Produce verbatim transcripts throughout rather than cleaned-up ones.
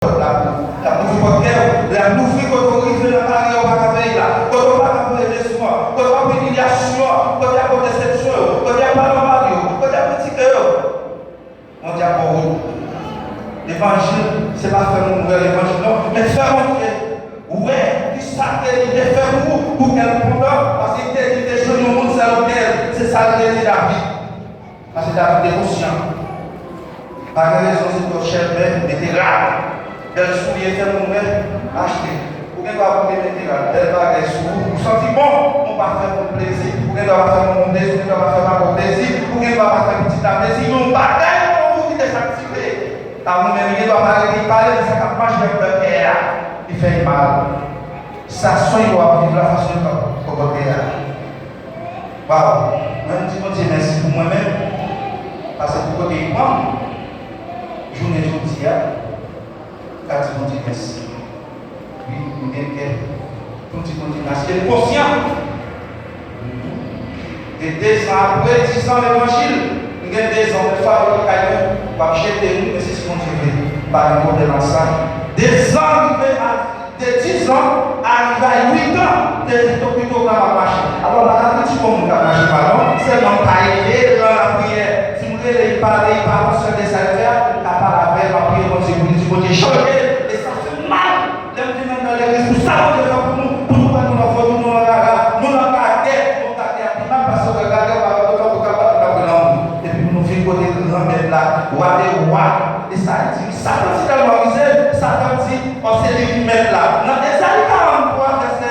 pòt la pou ou. L ap ouvri pòt kè w. L ap ouvri kote w rive nan karyè w pa ka peye la. Kote w pa ka peye leson an. Kote w ap imilyasyon an. Kote y ap pran desepsyon yo. Kote y ap pale mal yo. Kote y ap kritike yo. Bondye ap ba w wout. Levanjil, se pa fè moun wè levanjil non, men fè Bondye wè kisa ke li te fè pou ou, pou kè l kontan, paske li te, li te jwenn yon moun sèl kè l, se sa l te di David. Paske David te konsyan. Pa gen rezon se twò chè, men mete rad. Bèl soulye, fè moun wè, achte. Ou gen dwa pou mete rad, bèl bagay sou ou, ou santi bon, men w pa fè moun plezi. Ou gen dwa pa fè moun plezi, ou gen dwa pa fè papa w plezi, ou gen dwa pa fè pitit la plezi. Yon bagay nan ou ki te saktive. Sa ou menm, li gen dwa pa rete, li pale de sa k ap mache anndan kè a, li fè l mal. Sa swen yo ap viv la, fason yo ap kòkòte a. Waw! Mwen, m di Bondye mèsi pou mwen menm, paske pou kote li pran m, jounen jodi a, m ka di Bondye mèsi. Wi, m gen kè pou m di Bondye mèsi. E m konsyan. De dezan apre, dizan levanjil, m gen dezan, lòt fwa yo te kay mwen, w ap jete nou, men se si Bondye vle, m pa gen pwoblèm ak sa. Dezan rive a, de dizan, arive a uitan, de pito pito m ap mache. Alò, m pa ka di bon moun k ap mache pa non, sèlman m pa ede nan lapriyè. Si m rele, li pale, li pa konsyan de sa l fè a, m ka pale avè l, m ap priye Bondye pou li, di Bondye chanje, e sa fè m mal. Lè m vin anndan legliz, pou sa Bondye fè pou nou, pou nou wè nou nan vodou, nou nan rara, nou nan gagè, nou gagè a pi mal, paske w wè gagè, w pa wè otan pou kapab, nou ap nan moun. Epi pou nou vin kote Granmèt la, Wa dè wa. E sa l di, Satan ti tèlman rize, Satan di, ò, se li ki mèt la. Nan Ezayi karanntwa, vèsè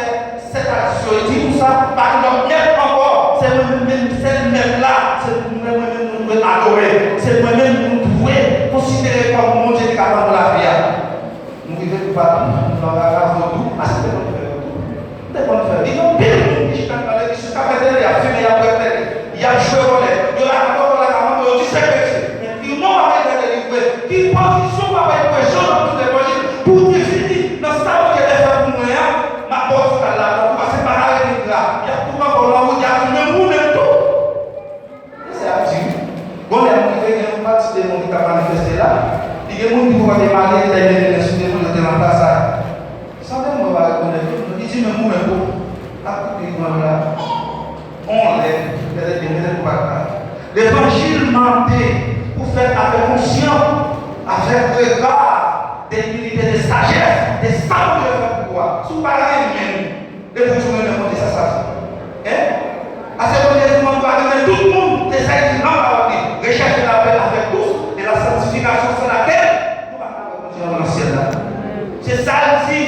sèt a dis yo, li di konsa, pa gen lòt mèt ankò, se mwen menm, menm sèl mèt la, se mwen, mwen menm nou dwe adore, se mwen menm nou dwe konsidere kòm Bondye ki ka ban nou lavi a. Nou rive toupatou, nou nan rara vodou, a se te konn fè vodou. M te konn fè. Li gen anpil moun ki chita nan legliz jiska tèt tele, y ap fimen, y ap bwè tèt, y ap jwe vòlè. Yo la ankò, yo la ankò, yo di se kretyen. Men ki non w ap egzèse li vre? Ki pozisyon w ap egzèse nan tout levanjil? Pou w di fini, nan sa Bondye te fè pou mwen an, m ap ba w ti kal la, tankou paske m pa ka rete gra. Y ap tou kanpe w nan wout, y ap di menm ou menm tou. Se sa y ap di wi. Bon, lè m rive, gen yon pati de moun ki t ap manifeste la. Li gen moun ki poko te marye, lè l mete men sou de moun, yo te nan plas la. Sanble m mwen pa rekonèt li. Li di, men mwen menm tou. Ak tout li pran la. On lè, mete, mete pou pa ta. Levanjil mande pou fèt avèk konsyan, avèk rega de imilite, de sajès, de sa Bondye fè pou ou a. Si w pa renmen l, e pou di w renmen Bondye, sa sa di? Hein? Paske Bondye di, mwen dwe renmen tout moun, se sa l di nan pawòl li. Recherchez la paix avec tous et la sanctification sans laquelle nou pa ka wè Bondye ann nan syèl la. Se sa l di.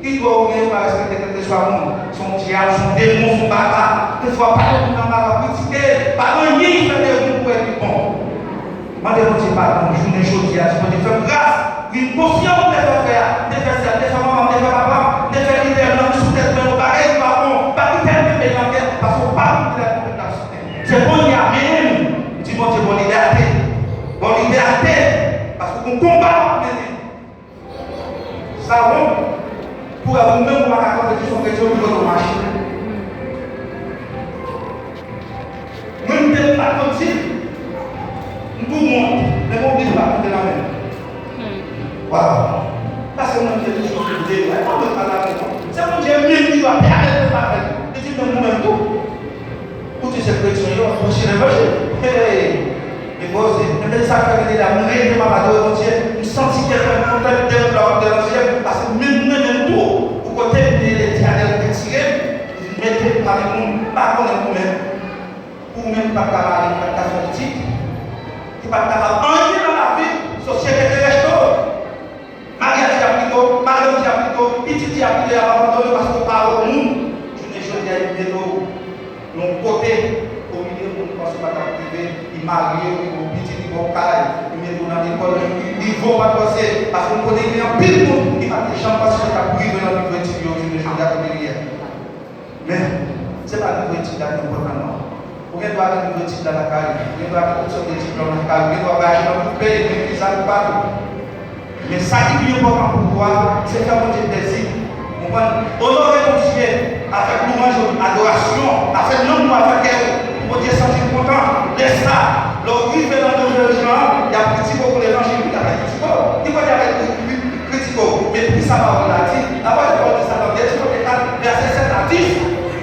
Ki dwa w gen pa respekte kèlkeswa moun? Se yon dyab, se yon demon, se yon baka. Defwa, pale moun nan mal, w ap kritike l. Pa gen anyen ki fè de moun pou wè ki bon. Mande Bondye padon jounen jodi a, di Bondye fè m gras. Wi, m konsyan m te fè frè a, m te fè sè a, m te fè manman, m te fè papa, m te fè lidè nan sou tèt mwen yon bagay ki pa bon. Pa kite l kenbe nan kè, paske w pa konn kilè konpèt l ap sonnen. Se kounye a menm, di Bondye, ba w libète. Ba w libète, paske w gon konba w ap mennen. Sa wont pou wè ou menm ou pa ka konpèt sou kretyen ou ki kote w mache. Mwen, m te m pa t konn di l. M tou wont. Men m oblije pa koute nan men l. Waw. Paske mwen, m te toujou koute l. E pa mwen k pa t avè l non. Se Bondye menm ki va pèmèt mwen pa fè l. Li di, men mwen menm tou. Ou di se kretyen yo ap preche levanjil. Hey! Depoze. Ebyen sa k fè m te la, m rete m ap adore Bondye. M santi kè mwen kontan, m te nan la ap deranje m. Paske menm mwen menm tou, pou kote m ye, Letènèl retire m. Mete m pami moun m pa konnen pou mwen. Pou mwen, m pa t ka marye, m pa t ka fè pitit. Ki pa t kapab anyen nan lavi, sosyete te rejte w. Maryaj di a pito, madanm di a pito, pitit di a pito, y ap abandone paske w pa wè moun. Jounen jodi a, yo mete w yon kote, omilye moun ou panse w pa t ap rive, li marye, li ba w pitit, li ba w kay, li mete w nan lekòl, li, li, li rive w pa t panse, paske m konnen gen anpil moun ki pa t janm panse yo t ap rive nan nivo etid yo jounen jodi a kote li ye. Men, se pa nivo etid la ki enpòtan non. Ou gen dwa gen nivo etid la lakay ou, ou gen dwa gen tout sòt etid la lakay ou, ou gen dwa vwayaje nan tout peyi, gen viza toupatou. Men sa ki pi enpòtan pou ou a, se fè Bondye plezi. Konprann? Onore Bondye avèk lwanj ou, adorasyon, avèk nanm ou, avèk kè ou. Pou Bondye santi l kontan. Lè sa, lè w rive nan Nouvèl Jan an, y ap kritike w pou levanjil, wi, y ap kritike w. Ki kote y ap ekri, wi, Sa pawòl la di, la pawòl de Pòl di sa nan de Timote kat, vèsè sèt a dis.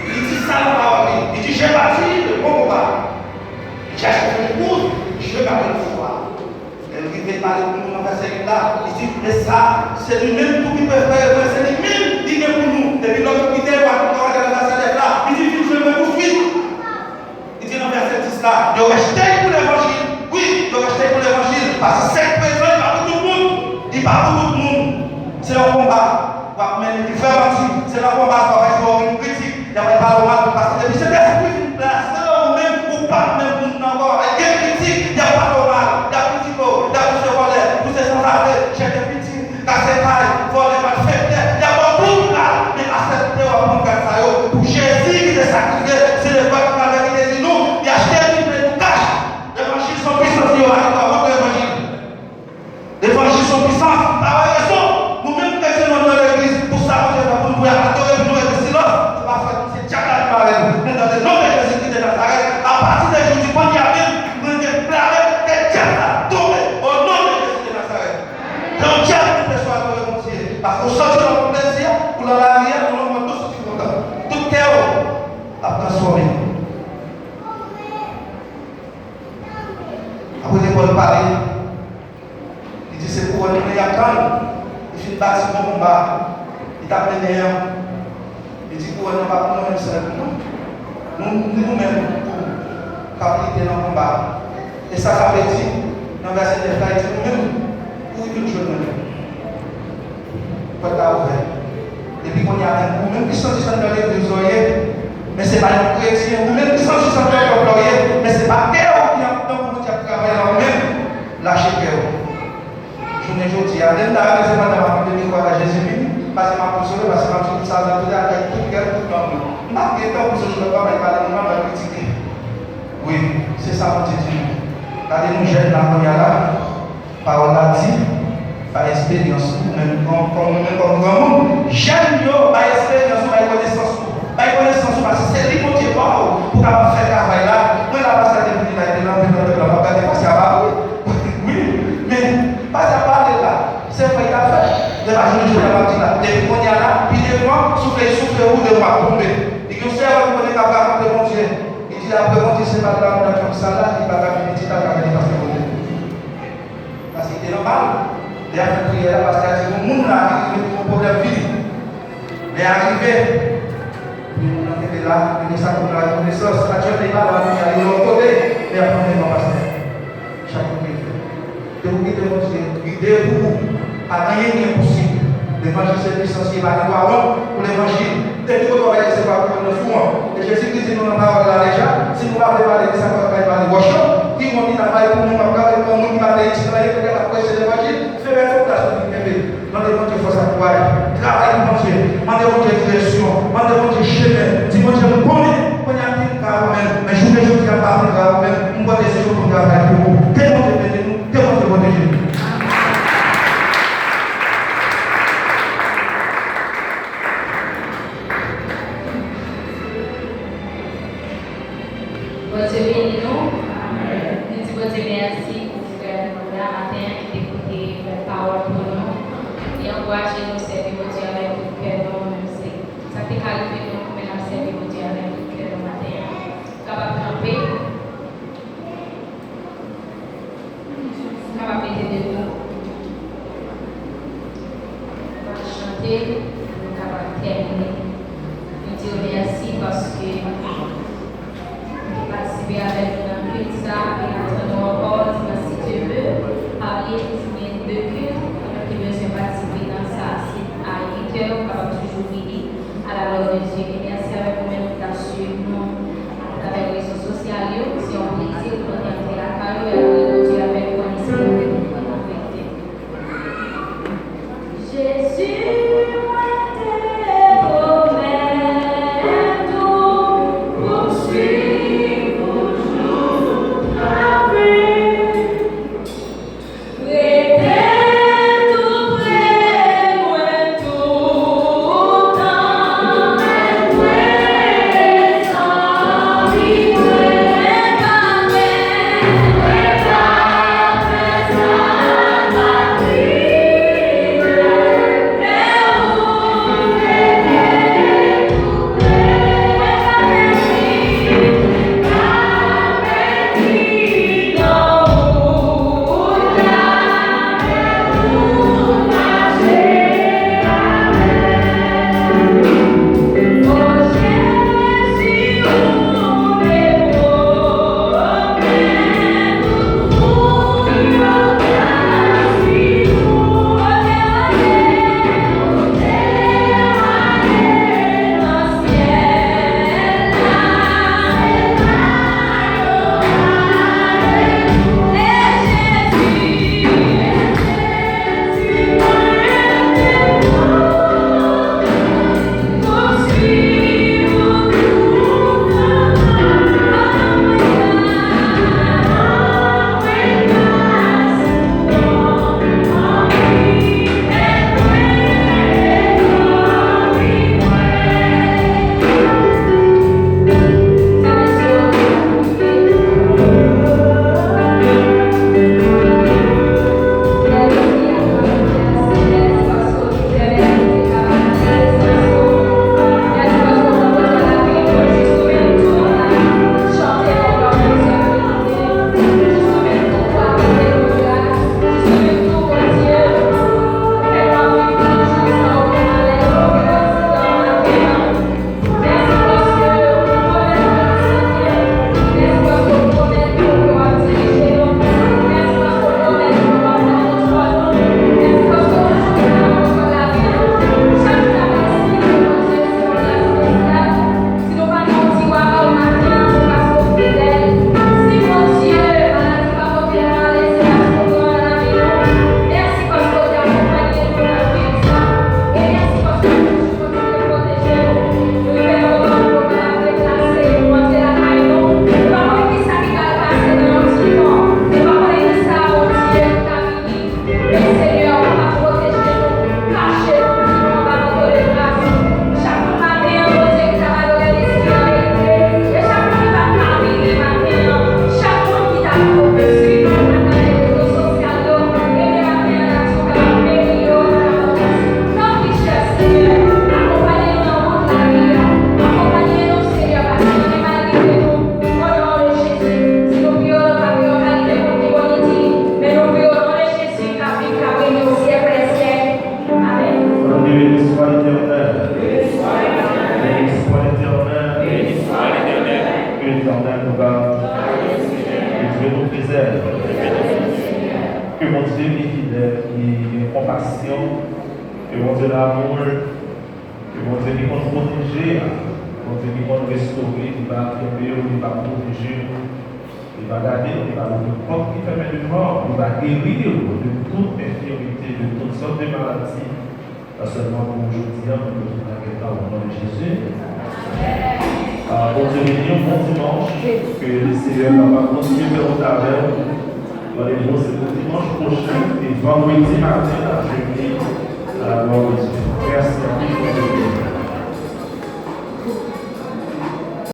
Li di sa nan pawòl li. Li di, j'ai bâti le bon combat. J'ai achevé le course, j'ai gardé la foi. Lè l rive pale pou nou nan vèsè uit la, li di, e sa, se li menm tou ki prefere mwen, se li menm ki gen pou nou. Epi lòt yo ki te yo, nou ka gade nan vèsè nèf la, li di, vin jwenn mwen touswit. Li di nan vèsè dis la, yo rejte l pou levanjil. Wi, yo rejte l pou levanjil. Paske sèk prezan, li pa pou tout moun. Li pa pou tout moun. Se yon konba w ap mennen ki vrèman di. Se nan konba sa w ap jwenn yon moun kritik. Y ap pale w mal. Paske depi Sentespri vin plase nan ou menm, ou pa menm moun nan ankò. Gen kritik, y ap pale w mal. Y ap kritike w. Y ap di w se vòlè, ou se sanzave, jete pitit. Kase kay, vòlè, malfektè, y ap ba w tout kat, men asèpte w ap pran kat sa yo pou Jezi ki te sakrifye, se levanjil la ki te di nou, li achte li, li peye nou kach. Levanjil se yon pwisans, yo, ale nou ap rantre levanjil. Levanjil se yon pwisans, pa wè rezon. Nou menm kretyen nou nan legliz, pou sa Bondye fè pou nou, pou y ap adore, pou nou rete silans, se pa fèt nou, se dyab la ki pale nou. Men nan le non de Jezi ki de Nazarèt, apati de jodi kounye a menm, mwen deklare ke dyab la tonbe, o non de Jezi de Nazarèt. Yon dyab ki te swa adore Bondye. Paske w soti nan plezi a, ou nan lari a, ou nan mòd dous, ou kontan. Tout kè w ap transfòme. Apre Pòl pale, li di se kouwòn mwen y ap tann. Li fin bati bon konba li t ap mennen an. Li di kouwòn nan pa pou mwen menm sèlman non. Nou, ni nou menm tou k ap lite nan konba a. E sa sa vle di nan vèsè nèf la, li di nou menm, ou vin jwenn mwen menm. Pòt la ouvè. Epi kounye a menm, ou menm ki soti anndan legliz la w ye, men se pa yon kretyen, ou menm ki soti anndan pèp la w ye, men se pa kè w ki anndan pou Bondye ap travay nan ou menm, lache kè w. Jounen jodi a, lè m ta rele se pandan m ap kite mikwo a la Jezi vini, paske m ap konsole, paske m ap di tout sa nan tout atè, tout kè, tout nanm mwen. M pa t gen tan pou soti lòt bò, m al pale moun mal, m al kritike. Wi, se sa Bondye di nou. Gade nou jèn la kounye a la, pawòl la di, bay esperyans ou menm kòm, kòm nou menm kòm granmoun. Jèn yo, bay esperyans ou, bay konesans ou. Bay konesans ou, paske se li Bondye ba w pou kapab fè travay la. Mwen la, pastè te vini la, te nan pèp la, m ap gade pastè a pa vre. Wi, men pastè a pale la. Se fè y ap fè. Lè pa jodi jodi a m ap di la. Depi kounye a la, pi devan, soufle, soufle ou, devan ap tonbe. Li gen yon sèvant ki konnen k ap rakonte Bondye. Li di apre Bondye se pa la nan chanm sa la, li pa ka vin pitit la, ka vin pastè Bondye. Paske li te nan bal. Lè y ap fè priyè a, pastè a di yon moun la ki rive pou yon pwoblèm vini. Lè a rive, pou moun nan kenbe la, li gen sa pou la rekonesans. Atyèlman, li pa la, li ale lòt kote, lè y ap mande non pastè. Chak moun gen fè. Depi w kite Bondye gide pou ou, pa gen anyen ki enposib. Levanjil se pwisans, li pa gen dwa wont pou levanjil. Depi kote w ap resevwa kouwòn nan sou an. E Jezi Kris di nou nan pawòl la deja, si nou pa vle pale de sa, nou pral pale wòch lan. Ki wont li ta bay pou moun k ap gade, pou moun ki pa te itil anyen, ki t ap preche levanjil, fè yon fondasyon pou kenbe. Mande Bondye fòs ak kouraj. Travay pou Bondye. Mande Bondye direksyon. Mande Bondye chemen. Di Bondye, m konnen kounye a m vin ka ou menm, men jounen jodi a m pa vin ka ou menm, m pran desizyon pou m travay pou ou. Ke Bondye beni nou, ke Bondye pwoteje nou. Bondye beni nou. Nou di Bondye mèsi pou frè nou la maten an ki te pote bèl pawòl pou nou. Li ankouraje nou sèvi Bondye avèk tout kè nou, menm si sa te ka rive nou, men n ap sèvi Bondye avèk tout kè nou maten an. Kapab kanpe. Kapab mete debout. Nou va chante, nou kapab tèmine. Nou di w mèsi paske ou te patisipe avèk nou nan kult sa, e n ap tann ou ankò dimanch si Dye vle. Pa bliye, si gen de kult, ou menm ki bezwen patisipe nan sa, se a uit è, ou kapab toujou vini. À la gloire de Dieu. E mèsi avèk ou menm ki t ap swiv nou atravè rezo sosyal yo. Se yon plezi pou nou te antre lakay ou e adore Bondye avèk ou an espri e an verite. Jezi, mwen te pwomèt ou pou m swiv ou jouk la fen. Rete tou pre mwen toutan, mwen prezan li, mwen pa pè, mwen pa pè sa k ap vini. Bondye ki fidèl, ki gen konpasyon, ke Bondye damou, ke Bondye ki konn pwoteje a, Bondye ki konn restore, li va kenbe w, li va pwoteje w, li va gade w, li va louvri pòt ki fèmen devan w, li va geri w de tout enfimite, de tout sòt de maladi. Pa sèlman pou jodi a, men pou tout navèt la, o non de Jezi. Ah, Bondye beni w, bon dimanch. Ke le Seyè kapab kontinye fè wout avè w. Randevou se pou dimanch pwochen e vandredi maten n ap jwenn li à la gloire de Dieu. Mèsi anpil, Bondye beni w.